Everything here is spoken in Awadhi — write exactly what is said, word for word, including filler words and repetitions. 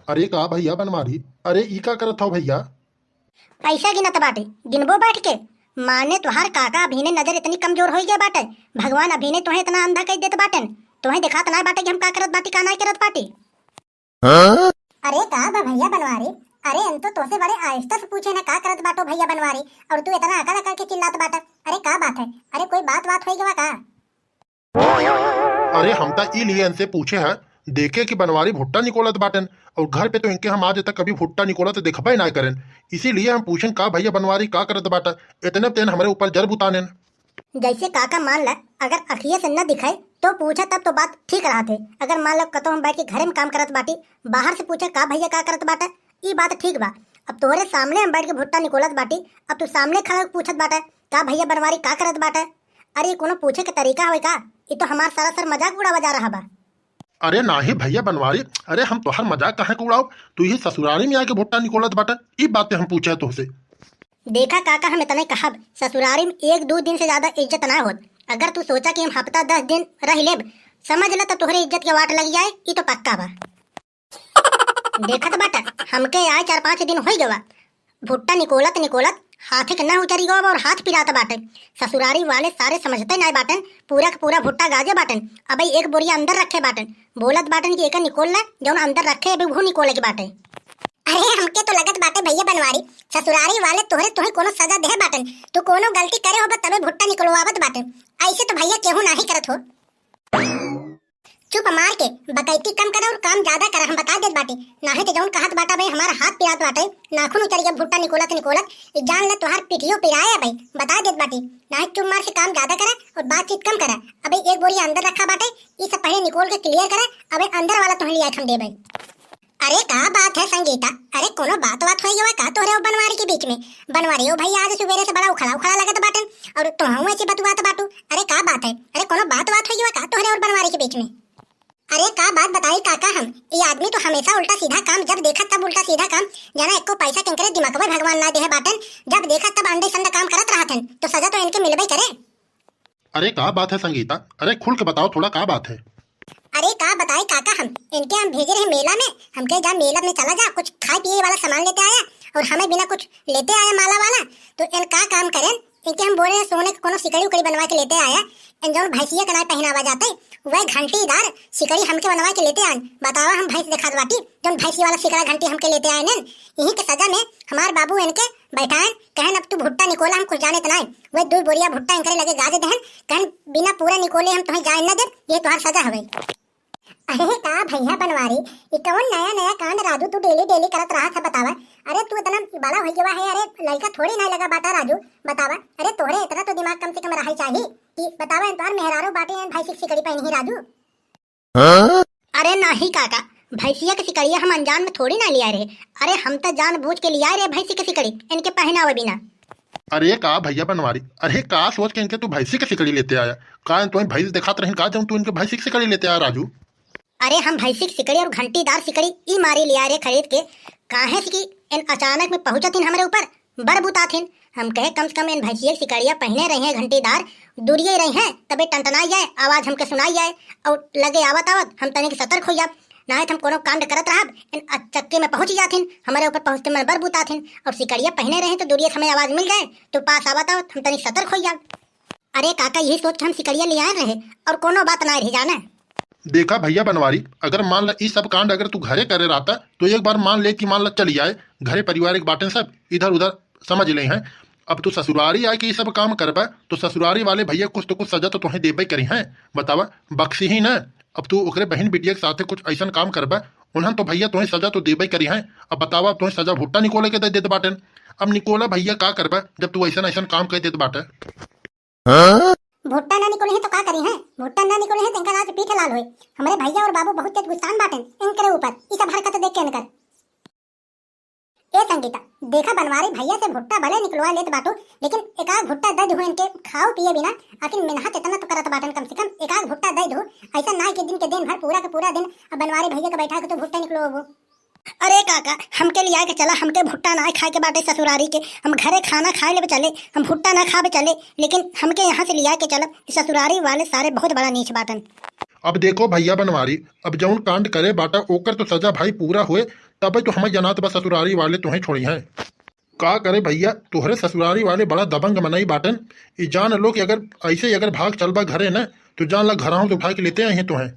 अरे का भइया बनवारी, अरे ई का करत हौ भइया? पैसा गिनत बाटे, गिनबो बैठ के। माने तोहार काका अभिने नजर इतनी कमजोर होइ गया बाटे, भगवान अभिने तोहे इतना अंधा कइ देत बाटेन, तोहे देखात नाय बाटे कि हम का करत बाटी, का नाय करत बाटी। अरे का बा भइया बनवारी, अरे हम तो तोसे बड़े आहिस्ता से पूछे ना का करत बाटो भइया बनवारी, और तू इतना अकड़ अकड़ के चिल्लात बाटा। अरे का बात है, अरे कोई बात बात होइ गवा का? अरे हम त ई लिए इनसे पूछे हैं, देखे कि बनवारी भुट्टा निकोलत बाटेन और घर पे तो इनके हम आज तक कभी भुट्टा निकोलत देखबे ना करेन, इसीलिए हम पूछेन का भइया बनवारी का करत बाटा, इतने तेन हमरे ऊपर जर बुतानेन। जैसे काका मान ला, अगर अखिए से न दिखाए तो पूछा तब तो बात ठीक रहत है। अगर मान लो कतो हम बैठ के घरे में काम करत बाटी, बाहर से पूछा का भइया का करत बाटा, ई बात ठीक बा। अब तोहरे सामने हम बैठ के भुट्टा निकोलत बाटी, अब तू सामने खड़ा होके पूछत बाटा का भइया बनवारी का करत बाटा? अरे ई कोनो पूछे के तरीका हवे का? ई तो हमार सरासर मजाक उड़ावा जा रहा बा। अरे नाही भइया बनवारी, अरे हम तोहार मजाक काहे के उड़ाओ? तू ही ससुरारी में आके भुट्टा निकोलत बाटा, ई बात हम पूछे तोहसे। देखा काका, हम इतने कहब, ससुरारी में एक दो दिन से ज्यादा इज्जत ना होत। अगर तू सोचा कि हम हफ्ता दस दिन रह लेब, समझ ल त तोहरे इज्जत के वाट लग जाए, ई तो पक्का बा। देखत बाटा, हमके आए चार पाँच दिन होइ गवा, भुट्टा निकोलत निकोलत हाथे के ना उचरी गवा और हाथ पिरात बाटे। ससुरारी वाले सारे समझते नाय बाटन, पूरा के पूरा भुट्टा गाजे बाटन। अबे एक बोरिया अंदर रखे बाटन, बोलत बाटन कि एका निकोल ला, जौन अंदर रखे अबे उहू निकोले के बाटे। अरे हमके तो लगत बाटे भइया बनवारी, ससुरारी वाले तोहरे तोहे कोनो सजा देहे बाटन, तू कोनो गलती करे होबा तबे भुट्टा निकलवावत बाटन, ऐसे तो भइया केहू नाही करत हो। चुप मार के बकैती कम करा और काम ज्यादा करा, हम बता देत बाटी, नाहीं तो जौन कहत बाटा बे हमार हाथ पिरात बाटे, नाखून उचर गया भुट्टा निकोलत निकोलत, ई जान ले तोहार पिठियो पिराए अबे, बता देत बाटी, नाहीं चुप मार से काम ज्यादा करा और बातचीत कम करा। अबे एक बोरी अंदर रखा बाटे, ई सब पहले निकोल के clear करा, अबे अंदर वाला तोहन लिया हम देबे। अरे का बात है संगीता, अरे कोनो बात बात होइ गवा का तोहरे और बनवारी के बीच में? बनवारी ओ भइया आज सुबेरे से बड़ा उखड़ा उखड़ा लगत बाटन और तोहू ऐसे बतुआत बाटू। अरे का बात है, अरे कोनो बात बात होइ गवा का तोहरे और बनवारी के बीच में? अरे का बात बताई काका हम, ये आदमी तो हमेशा उल्टा सीधा काम, जब देखा तब उल्टा सीधा काम, जाना एको पैसा केंकरे दिमागवे भगवान ना देहे बाटन, जब देखा तब अंडे संड काम करत रहत हन, तो सजा तो इनके मिलबे करे। अरे का बात है संगीता, अरे खुल के बताओ थोड़ा का बात है? अरे का बताई काका हम, इनके हम भेजे रहे मेला में, हमके जा मेला में चला जा, कुछ खाए पिए वाला सामान लेते आया और हमें बिना कुछ लेते आया माला वाला, तो इन का काम करें, इनके हम बोले सोने के कोनो सिकड़ी उकड़ी बनवा के लेते आया, इन जौन भैंसिया के नाय पहनावा जाते, वह घंटीदार सिकड़ी हमके बनवा के लेते आन। बतावा हम भैंस देखात बाटी, जौन भैंसी वाला सिकड़ा घंटी हमके लेते आए नन, यही के सजा में हमार बाबू इनके बैठाएन, कहन अब तू भुट्टा निकोला, हम कुछ जाने त नाय। वह दू बोरिया भुट्टा इनकरे लगे गाजे दहन, कहन बिना पूरा निकोले हम तुम्हें जाए न देब, ये तोहार सजा हवे। अरे का भैया बनवारी, ई कौन नया नया कांड राजू तू daily daily करत रहत है बतावा? अरे तू इतना बड़ा हो गया है, अरे लड़का थोड़ी ना लगा बाटा राजू, बतावा? अरे तोहरे इतना तो दिमाग कम से कम रहा चाहिए कि बतावा, इन तोहर मेहरारू बाटे हैं भैंसी के सिकड़ी पहनी राजू। अरे नाही काका, भैंसिया के सिकड़िया हम अनजान में थोड़ी ना लिया रहे। अरे हम तो जानबूझ के लिया रहे भैंसी के सिकड़ी, इनके पहनावे बिना। अरे का भैया बनवारी, अरे का सोच के इनके तू भैंसी के सिकड़ी लेते आया? का तुम्हें भैंस दिखात रही का जब तू इनके भैंसी की सिकड़ी लेते आया राजू? अरे हम भैंसी की सिकड़ी और घंटीदार सिकड़ी ई मारी लिया रे खरीद के, काहे से कि इन अचानक में पहुंचत इन हमरे ऊपर बर बुताथिन। हम कहे कम से कम इन भैंसिया की सिकड़िया पहने रही हैं घंटीदार, दूरिये रही हैं, तबे टनटनाई जाए, आवाज हमके सुनाई जाए और लगे आवत आवत हम तनिक सतर्क हो जाब, नाहे तो हम कोनो कांड करत रहब, इन अचक्के में पहुंच जाथिन, हमरे ऊपर पहुंचते में बर बुताथिन और सिकड़िया पहने रहे तो दूरिये समय आवाज मिल जाए तो पास आवत आवत हम तनिक सतर्क हो जाब। अरे काका, यही सोच के हम सिकड़िया ले आए रहे और कोनो बात ना रही जाना। देखा भैया बनवारी, अगर मान ला ई सब कांड अगर तू घरे करे रहता तो एक बार मान ले कि मान ला चली आए, घरे परिवार एक बाटें सब इधर उधर समझ ले हैं। अब तू ससुरारी आए के ई सब काम करबा तो ससुरारी वाले भैया कुछ तो कुछ सजा तो तुम्हें देबे करी हैं। बतावा, बख्शी ही ना। अब तू ओकरे बहन बिटिया के साथे कुछ ऐसन काम करबा, उन्हन तो भैया तुम्हें सजा तो देबे करी हैं। अब बतावा, अब तुम्हें सजा भुट्टा निकोले के दे देत बाटेन। अब निकोला भैया का करबा जब तू ऐसन ऐसन काम कर देत बाटे? भुट्टा ना निकले है तो का करी है? भुट्टा ना निकले है तो इनका आज पीठ लाल होए। हमरे भैया और बाबू बहुत तेज गुस्सान बाटेन इनकरे ऊपर, ई सब हरकत देख के इनकर। ए संगीता, देखा बनवारी भैया से भुट्टा भले निकलवा लेत बाटू, लेकिन एकाध भुट्टा दे दू इनके खाओ पिए बिना, आखिर मेहनत इतना तो करत बाटन, कम से कम एकाध भुट्टा दे दू। ऐसा ना कि दिन के दिन भर पूरा के पूरा दिन अब बनवारी भैया के बैठा के तो भुट्टा निकलवाबू। अरे काका, हमके लिया के चला, हमके भुट्टा ना खाए के बाटे ससुरारी के। हम घरे खाना खाए लेबे चले, हम भुट्टा ना खाबे चले, लेकिन हमके यहाँ से लिया के चला। ससुरारी वाले सारे बहुत बड़ा नीच बाटन। अब देखो भैया बनवारी, अब जौन कांड करे बाटा ओकर तो सजा भाई पूरा होए, तबे तो हमें जनात बा ससुरारी वाले तुहें छोड़ी हैं। का करे भैया, तोहरे ससुरारी वाले बड़ा दबंग मनई बाटन। ई जान लो कि अगर ऐसे ही अगर भाग चलबा घरे न, तो जान ला घराहों से उठा के लेते आई हैं तुहें।